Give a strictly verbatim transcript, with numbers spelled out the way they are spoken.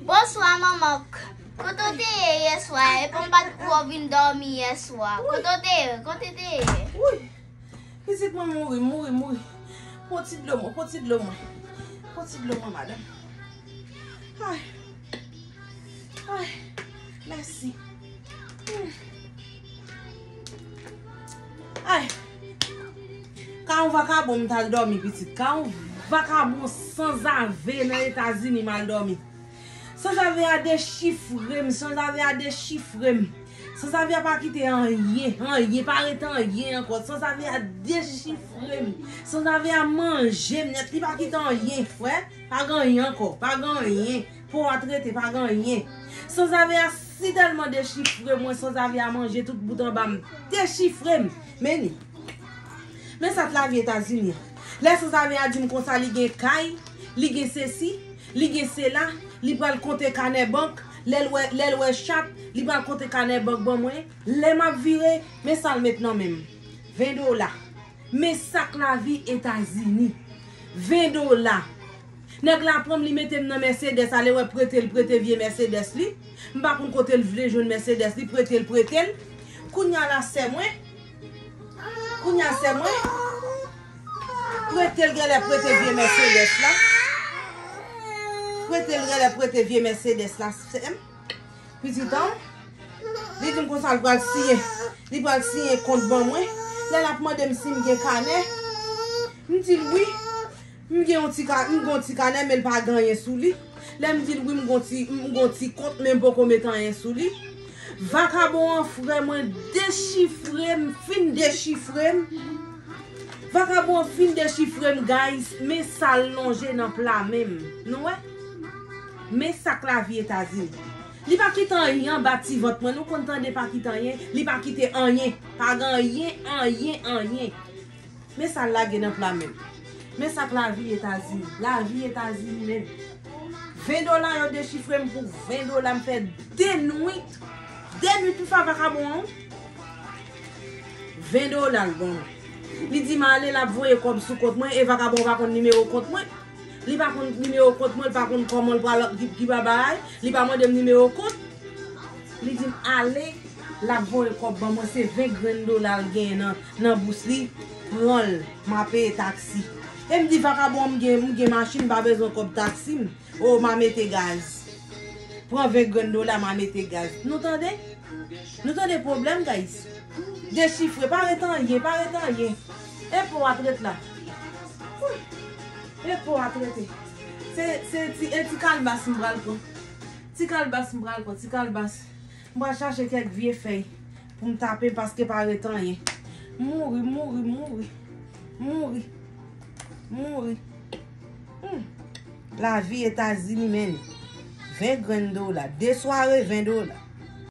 Bonswa, manman. Kote w te ye yèswa? Epi m pa t wè w vin dòmi yèswa. Kote w te ye? Kote w te ye? Woy! Pitit mwen mouri, mouri, mouri. Pran ti dlo mwen, pran ti dlo mwen. Pran ti dlo mwen, madanm. Ay. Ay. Mèsi. Hmm. Ay. Ka yon vakabon m t al dòmi, pitit. Ka yon vakabon sanzave nan Etazini m al dòmi. Sanzave a dechifre m, sanzave a dechifre m. Sanzave a pa kite anyen, anyen, pa ret anyen ankò. Sanzave a dechifre m. Sanzave a manje m nèt, li pa kite anyen, frè. Pa gen anyen ankò, pa gen anyen. Po a trete, pa gen anyen. Sanzave a si tèlman dechifre mwen, sanzave a manje tout bout anba m. Dechifre m. Men ni. Men sa k lavi Etazini an. Lè sanzave a di m konsa, li gen kay, li gen sesi, li gen sela, li pral konte kanè bank, lè l wè, lè l wè chat, li pral konte kanè bank ban mwen. Lè m ap vire, men sa l met nan men m. Ven dola. Men sa k lavi Etazini. Ven dola. Nèg la pran m, li mete m nan Mercedes, ale wè prete l prete vye Mercedes li. M pa konn kote l vle jwenn Mercedes li, prete l prete l. Kounye a la sè mwen, kounye a sè mwen, prete l genlè prete vye Mercedes la. Prete l genlè prete vye Mercedes la, sè m. Pitit an, li di m konsa l pral siyen. Li pral siyen kont ban mwen. Lè l ap mande m si m gen kanè, m di l wi. M gen yon ti ka, m gen yon ti kanè, men l pa gen anyen sou li. Lè m di l wi, m gen yon ti, m gen yon ti kont, men m poko met anyen sou li. Vakabon an, frè mwen, dechifre m, fin dechifre m. Vakabon an fin dechifre m, guys, men sa l lonje nan pla men m. Nou wè? Men sa k lavi Etazini. Li pa kite anyen anba ti vant mwen. Nou konn tande pa kite anyen. Li pa kite anyen. Pa gen anyen, anyen, anyen. Men sa l lage nan pla men m. Men sa k lavi Etazini. Lavi Etazini menm. Ven dola yo dechifre m pou ven dola. M fè de nwit. De nwit pou fè vakabon an. Ven dola l ban mwen. Li di m ale, l ap voye kòb sou kont mwen, e vakabon an pa konn nimewo kont mwen. Li pa konn nimewo kont mwen, li pa konn kòman l pral, ki, ki pral bagay. Li pa mande m nimewo kont. Li di m ale, l ap voye kòb ban mwen, se ven grenn dola l genyen nan, nan bous li, pran l, m a peye taksi. E m di vakabon an, m gen, m gen machin, m pa bezwen kòb taksi m. O, m a mete gaz. Pran ven grenn dola, m a mete gaz. Nou tande? Nou tande pwoblèm, guys? Dechifre, pa ret anyen, pa ret anyen. E po a t ret la. E po a t rete. Se, se ti, e ti kalbas m pral pran. Ti kalbas m pral pran, ti kalbas. M pral chache kèk vye fèy pou m tape paske pa ret anyen. Mouri, mouri, mouri. Mouri. Mouri. Hmm. Lavi Etazini, men. Ven grenn dola. De sware, ven dola.